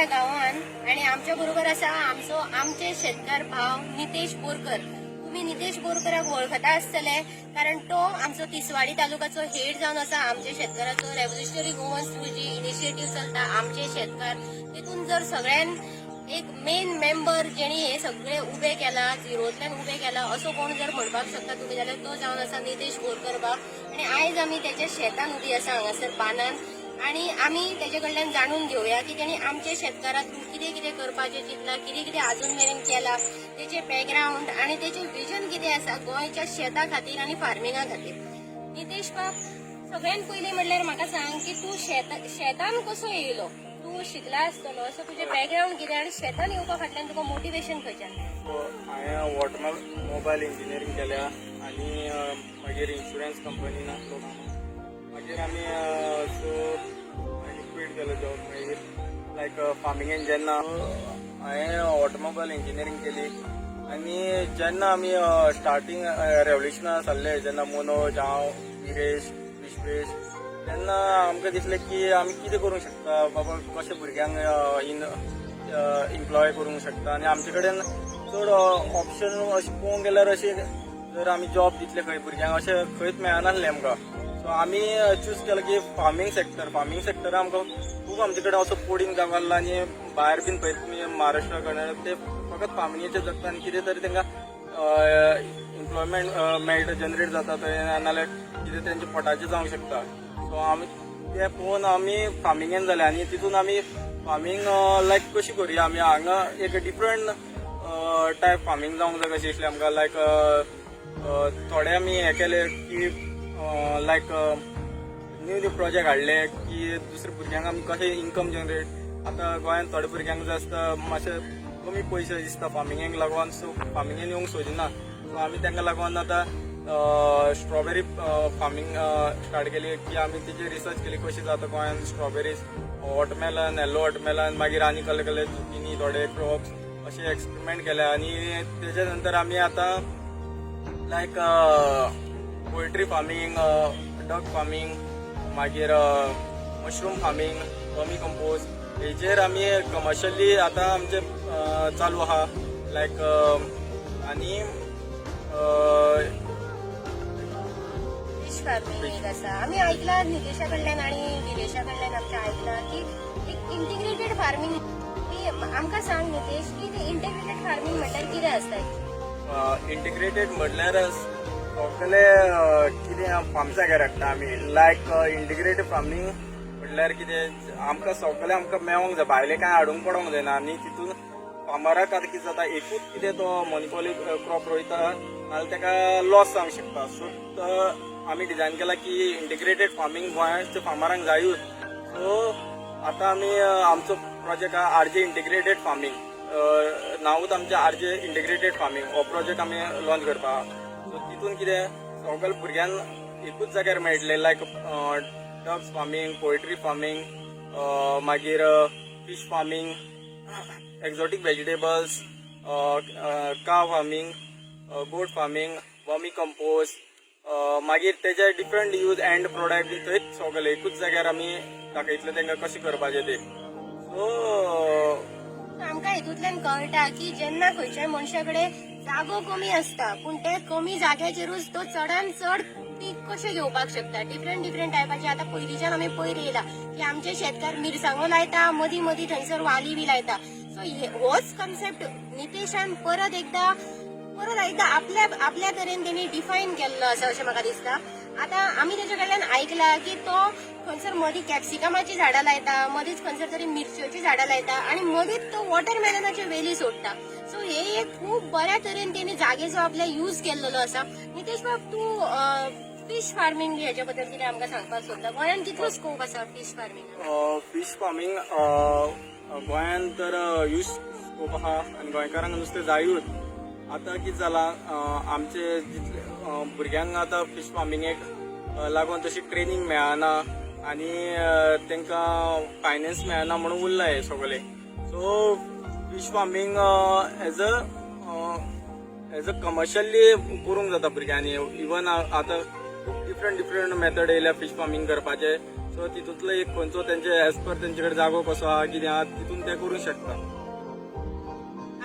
ह्या गांवान आणि आमच्या बरोबर आसा आमचो आमचे शेतकार भाव नितेश बोरकर. तुम्ही नितेश बोरकराक वळखता आसतले, कारण तो आमचो तिसवाडी तालुकाचो हेड जावन आसा. आमच्या शेतकाराचो रेव्होल्युशनरी गोवन थ्रू जी इनिशिएटीव चलता आमचे शेतकार, तितून जर सगळ्यान एक मेन मेंबर जेणी हे सगळे उबे केला, झिरोतल्यान उबे केला असो कोण जर म्हणपाक शकता तुम्ही जाल्यार तो जावन आसा नितेश बोरकर बाब. आणि आयज आमी तेच्या शेतान उबी आसा हांगासर बानान आणि आमी तेजे कडल्यान जाणून घेवया की तेणी आमच्या शेतकाराक कितें कितें करपाचें चिंतलां, कितें कितें अजून मेरेन केलां, तेचे बॅकग्रावंड आणि तेचे विजन कितें आसा गोंयच्या शेता खातीर आनी फार्मिंगा खातीर. नितेश बाब, सगळ्यात पयलीं म्हणल्यार म्हाका सांग की तूं शेतान कसो येयलो? तूं शिकला आसतलो, सो तुजें बॅकग्रावंड कितें आनी शेतान येवपा फाटल्यान तुका मोटिवेशन खंयच्यान? सो हांवें ऑटोमोबायल इंजिनियरींग केल्या आनी मागीर इन्शुरन्स कंपनीन आसलो कामाक. मागीर आमी सो मागीर क्वीट केलो जॉब. मागीर लायक फार्मिंगेन जेन्ना हांवें ऑटोमोबायल इंजिनियरींग केली आनी जेन्ना आमी स्टार्टींग रेवल्युशनान आसले, जेन्ना मनोज, हांव, विरेश, विश्वेश, तेन्ना आमकां दिसलें की आमी कितें करूंक शकता बाबा, कशें भुरग्यांक इन एम्प्लॉय करूंक शकता. आनी आमचे कडेन चड ऑप्शन अशें पळोवंक गेल्यार, अशें जर आमी जॉब दितले खंय भुरग्यांक, अशें खंयच मेळनासलें आमकां. सो आमी चूज केलें की फार्मींग सेक्टर. फार्मींग सेक्टर आमकां खूब, आमचे कडेन असो पोडींग जागो आसलो आनी भायर बीन पळयत तुमी, महाराष्ट्रा कर्नाटक, ते फकत फार्मिंगेचेर जगता आनी कितें तरी तांकां एम्प्लॉयमेंट मेळटा, जनरेट जाता थंय, नाजाल्यार कितें तेंच्या पोटाचें जावंक शकता. सो आमी ते पळोवन आमी फार्मिंगेन जाले आनी तितून आमी फार्मींग लायक कशी करुया, आमी हांगा एक डिफरंट टायप फार्मींग जावंक जाय कशें दिसलें आमकां. लायक थोडे आमी हें केले की लायक न्यू न्यू प्रोजेक्ट हाडले की दुसऱ्या भुरग्यांक आमी कशें इन्कम जनरेट. आतां गोंयांत थोड्या भुरग्यांक जाय आसता, मातशे कमी पयशे दिसता फार्मिंगेक लागून, सो फार्मिंगेन येवंक सोदिना. सो आमी तांकां लागून आतां स्ट्रॉबेरी फार्मींग स्टार्ट केली की आमी तेजी रिसर्च केली कशी जाता गोंयांत स्ट्रॉबेरीज, वॉटरमेलन, येल्लो वॉटरमेलन, मागीर आनी कसले कसले जुकिनी, थोडे क्रॉप्स अशे एक्सपेरिमेंट केले. आनी तेच्या नंतर आमी आतां लायक पोल्ट्री फार्मींग, डक फार्मींग, मागीर मशरूम फार्मींग, वर्मी कंपोस्ट हेजेर आमी कमर्शियली आतां आमचे चालू आहा. लायक आनी फिश फार्मिंग एक आसा. आमी आयकला नितेशा कडल्यान आनी विरेशा कडल्यान आमच्या आयकला की एक इंटिग्रेटेड फार्मिंग. आमकां सांग नितेश की ते इंटिग्रेटेड फार्मिंग म्हणल्यार कितें आसता? इंटिग्रेटेड म्हणल्यार सगळे कितें फार्म जाग्यार हाडटा आमी. लायक इंटिग्रेटेड फार्मींग म्हणल्यार कितें, आमकां सगळें आमकां मेळोंक जाय, भायलें कांय हाडूंक पडोंक जायना. आनी तितून फार्मराक आतां कितें जाता, एकूच कितें तो मोनोपोली क्रॉप रोयता नाजाल्यार ताका लॉस जावंक शकता. सो आमी डिजायन केला की इंटिग्रेटेड फार्मींग गोंयांच्या फार्मरांक जायूच. सो आतां आमी आमचो प्रोजेक्ट आहा आरजे इंटिग्रेटेड फार्मींग. नांवूच आमचें आरजे इंटिग्रेटेड फार्मींग. हो प्रोजेक्ट आमी लॉन्च करपा आहा. सो तितून कितें सगळे भुरग्यांक एकूच जाग्यार मेळटले, लायक डक्स फार्मींग, पोल्ट्री फार्मींग, मागीर fish farming, exotic vegetables, cow farming, goat farming, vermi compost, मागीर तेजे डिफरंट यूज एंड प्रोडक्ट बी थंयच सगळे एकूच जाग्यार आमी दाखयतले तांकां कशें करपाचें ते. सो आमकां हितूंतल्यान कळटा की जेन्ना खंयच्याय मनशा कडेन जागो कमी आसता, पूण ते कमी जाग्याचेरूच तो चडान चड पीक कशें घेवपाक शकता डिफरंट डिफरंट टायपाचे. आतां पयलींच्यान आमी पयर येयला की आमचे शेतकार मिरसांगो लायता, मदीं मदीं थंयसर वाली बी लायता. सो होच कन्सेप्ट नितेशान परत एकदां आपल्या आपल्या तरेन तेणी डिफायन केल्लो आसा अशें म्हाका दिसता. आतां आमी तेच्या कडल्यान आयकला की तो खंयसर मदीं कॅप्सिकमाची झाडां लायता, मदींच खंयसर तरी मिरच्योची झाडां लायता आनी मदींच तो वॉटरमेलनाच्यो वेली सोडटा. सो हे एक खूब बऱ्या तरेन तेणी जागेचो आपल्या यूज केल्लो आसा. नितेश बाब, तूं फिश फार्मिंग हेच्या बद्दल कितें आमकां सांगपाक सोदता? गोंयांत कितलो स्कोप आसा fish farming? Fish farming गोंयांत तर ह्यूज स्कोप आहा आनी गोंयकारांक नुस्तें जायूच. आतां कितें जालां, आमचे जितले भुरग्यांक आतां फिश फार्मिंगेक लागून तशी ट्रेनींग मेळना आनी तांकां फायनान्स मेळना म्हणून उरला हें सगळें. So fish farming as a commercially करूंक जाता भुरग्यांनी. इवन आतां खूब डिफरंट डिफरंट मेथड येयल्या फिश फार्मींग करपाचे. सो तितूंतलो एक खंयचो तेंचे एज पर तेंचे कडेन जागो कसो आहा कितें आहा तितून ते करूंक शकता.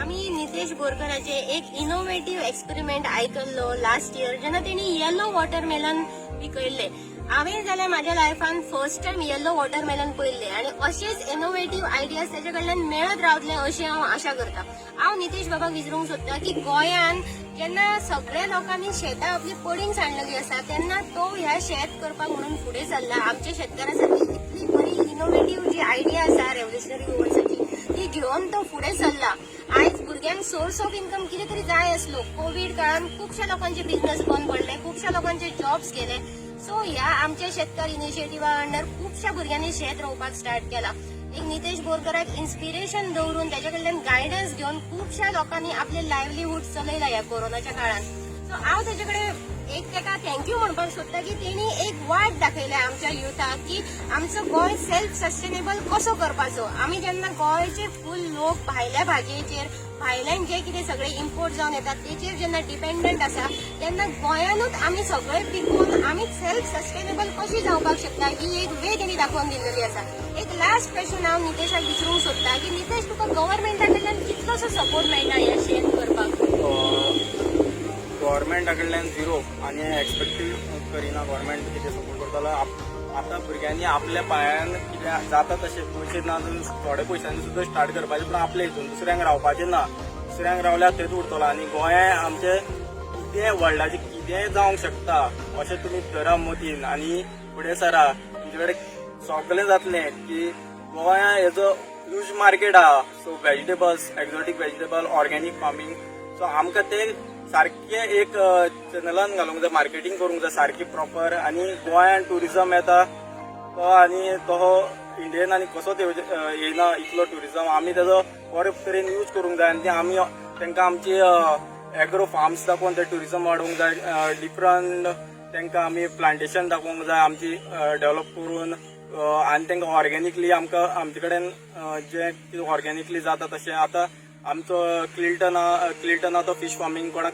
आमी नितेश बोरकराचे एक इनोवेटीव एक्सपेरिमेंट आयकल्लो लास्ट इयर, जेन्ना तेणी येलो वॉटरमेलन पिकयल्ले. हांवें जाल्यार म्हाज्या लायफान फर्स्ट टायम येलो वॉटरमेलन पळयल्ले आनी अशेच इनोवेटीव आयडियाज तेजे कडल्यान मेळत रावतले अशें हांव आशा करता. हांव नितेश बाबाक विचारूंक सोदता की गोंयान जेन्ना सगळ्या लोकांनी शेतां आपली पडींग सांडलेली आसा, तेन्ना तो ह्या शेत करपाक म्हणून फुडें सरला. आमच्या शेतकारां सारकी इतली बरी इनोवेटीव जी आयडिया आसा रेव्होल्युशनरी वुमन्साची, ती घेवन तो फुडें सरला. आयज भुरग्यांक सोर्स ऑफ इन्कम कितें तरी जाय आसलो. कोवीड काळान खुबश्या लोकांचे बिझनेस बंद पडले, खुबश्या लोकांचे जॉब्स गेले. सो ह्या आमच्या शेतकार इनिशिएटिव्हा अंडर खुबश्या भुरग्यांनी शेत रोवपाक स्टार्ट केला. एक नितेश बोरकराक इन्स्पिरेशन दवरून, त्याच्या कडल्यान गायडन्स घेवन खुबश्या लोकांनी आपले लायवलीहूड चलयला ह्या कोरोनाच्या काळान. सो हांव तेजे कडेन एक तेका thank you म्हणपाक सोदता की तेणी एक वाट दाखयल्या आमच्या युथाक की आमचो गोंय सेल्फ सस्टेनेबल कसो करपाचो. आमी जेन्ना गोंयचे फूल लोक भायल्या भाजयेचेर, भायल्यान जे कितें सगळे इम्पोर्ट जावन येतात तेचेर जेन्ना डिपेंडंट आसा, तेन्ना गोंयानूच आमी सगळे पिकोवन आमी सेल्फ सस्टेनेबल कशी जावपाक शकता, ही एक वे तेणी दाखोवन दिल्लेली आसा. एक लास्ट क्वेश्चन हांव नितेशाक विचारूंक सोदता की नितेश, तुका गव्हर्मेंटा कडल्यान कितलोसो सपोर्ट मेळटा ह्या शेत करपाक? गव्हर्मेंटा कडल्यान झिरो आनी एक्सपेक्टूय करिना गव्हर्मेंट कितें सपोर्ट करतलो. आतां भुरग्यांनी आपल्या पांयान कितें जाता तशें, पयशे ना जाल्यार थोडे पयशांनी सुद्दां स्टार्ट करपाचें, पूण आपले हितून. दुसऱ्यांक रावपाचें ना. दुसऱ्यांक रावल्यार थंयच उरतलो. आनी गोंया आमचें कितेंय, वर्ल्डाचें कितेंय जावंक शकता अशें तुमी धरा मतीन आनी फुडें सरा. तुमचे कडेन सगळें जातलें की गोंया हेजो ह्यूज मार्केट आहा. So vegetables, exotic vegetable, organic farming, so आमकां ते सारकें एक चॅनलान घालूंक जाय, मार्केटींग करूंक जाय सारकी प्रॉपर. आनी गोंयान ट्युरिजम येता तो आनी तो इंडियन आनी कसोच येयना इतलो ट्युरिजम. आमी तेजो बरे तरेन यूज करूंक जाय आनी ते आमी तांकां आमची एग्रो फार्म्स दाखोवन ते ट्युरिजम वाडोवंक जाय. डिफरंट तांकां आमी प्लांटेशन दाखोवंक जाय आमची डेव्हलप करून आनी तांकां ऑर्गेनिकली आमकां आमचे कडेन जें कितें ऑर्गेनिकली जाता तशें. आतां आमचो क्लिल्टन आहा, क्लिल्टन आहा तो फिश फार्मींग. कोणाक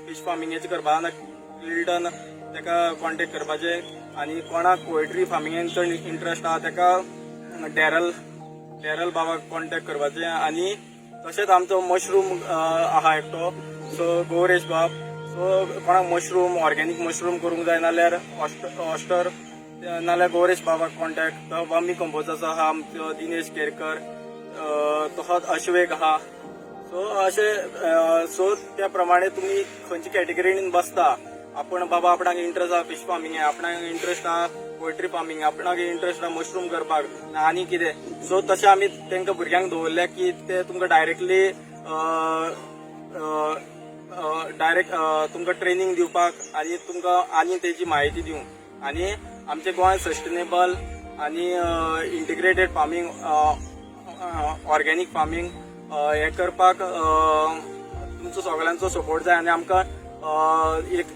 फिश फार्मिंगेचें करपा ना, क्लिल्टन ताका कॉन्टेक्ट करपाचें. आनी कोणाक पोएट्री फार्मिंगेन चड इंट्रस्ट आहा, ताका डॅरल बाबाक कॉन्टेक्ट करपाचें. आनी तशेंच आमचो मशरूम आहा एकटो, सो गौरेश बाब. सो कोणाक मशरूम, ऑर्गेनीक मशरूम करूंक जाय नाल्यार ऑस्टर नाल्यार गौरेश बाबाक कॉन्टेक्ट. तो वर्मी कंपोजाचो आहा आमचो दिनेश केरकर, तसोच अश्वेक आहा. सो अशें, सो त्या प्रमाणे तुमी खंयच्या कॅटेगरीन बसता आपण, बाबा आपणाक इंट्रस्ट आहा फिश फार्मिंग, आपणाक इंट्रस्ट आहा पोल्ट्री फार्मिंग, आपणाक इंट्रस्ट आहा मशरूम करपाक आनी कितें, सो तशें आमी तांकां भुरग्यांक दवरल्या की ते तुमकां डायरेक्टली डायरेक्ट तुमकां ट्रेनिंग दिवपाक आनी तुमकां आनी तेजी म्हायती दिवंक. आनी आमचे गोंय सस्टेनेबल आनी इंटिग्रेटेड फार्मींग, ऑर्गेनीक फार्मींग हें करपाक तुमचो सगळ्यांचो सपोर्ट जाय. आनी आमकां एक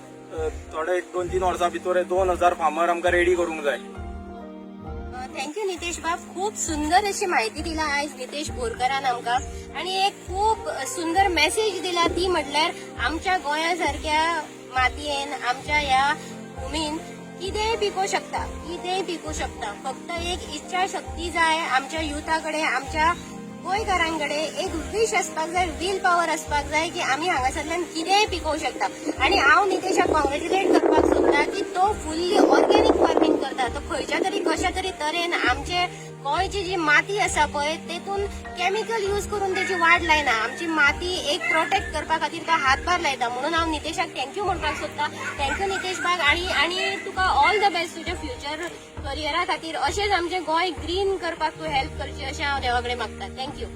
थोडे एक 2-3 वर्सां भितर 2000 फार्मर आमकां रेडी करूंक जाय. Thank you Nitesh बाब. खूप सुंदर अशी माहिती दिला आयज नितेश बोरकरान आमकां आणि एक खूप सुंदर मेसेज दिला, ती म्हटल्यार आमच्या गोंया सारक्या मातयेन, आमच्या ह्या भुमीन कितेंय पिकोवंक शकता, कितेंय पिकोवंक शकता. फक्त एक इच्छा शक्ती जाय आमच्या युथा कडेन, आमच्या गोंयकारां कडेन एक विश आसपाक जाय, will power आसपाक जाय की आमी हांगासरल्यान कितेंय पिकोवंक शकता. आनी हांव नितेशाक कॉंग्रेच्युलेट करपाक सोदता की तो फुल्ली ऑर्गेनीक फार्मींग करता. तो खंयच्या तरी कशा तरी तरेन आमचे गोंयची जी माती आसा पळय, तेतून केमिकल यूज करून तेची वाट लायना. आमची माती एक प्रोटेक्ट करपा खातीर तो हातभार लायता. म्हणून हांव नितेशाक thank you म्हणपाक सोदता. Thank you Nitesh बाब आणि आणि तुका ऑल the best तुज्या फ्युचर करियरा खातीर. अशेंच आमचें गोंय ग्रीन करपाक तूं हेल्प करची अशें हांव देवा कडेन मागता. Thank you.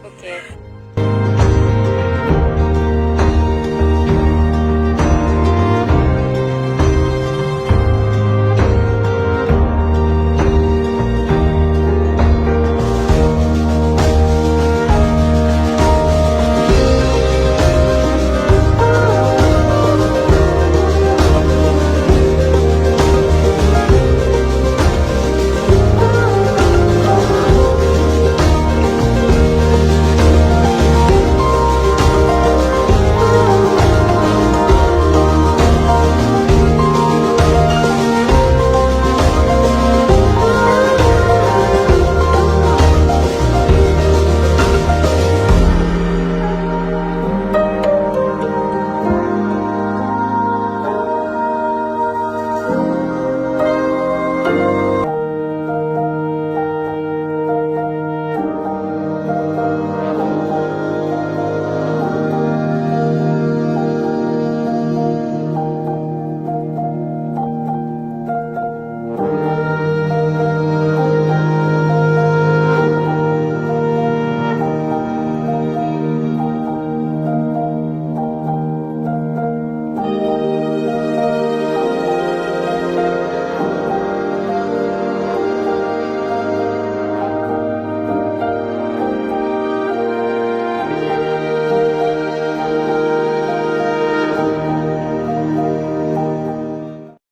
Okay.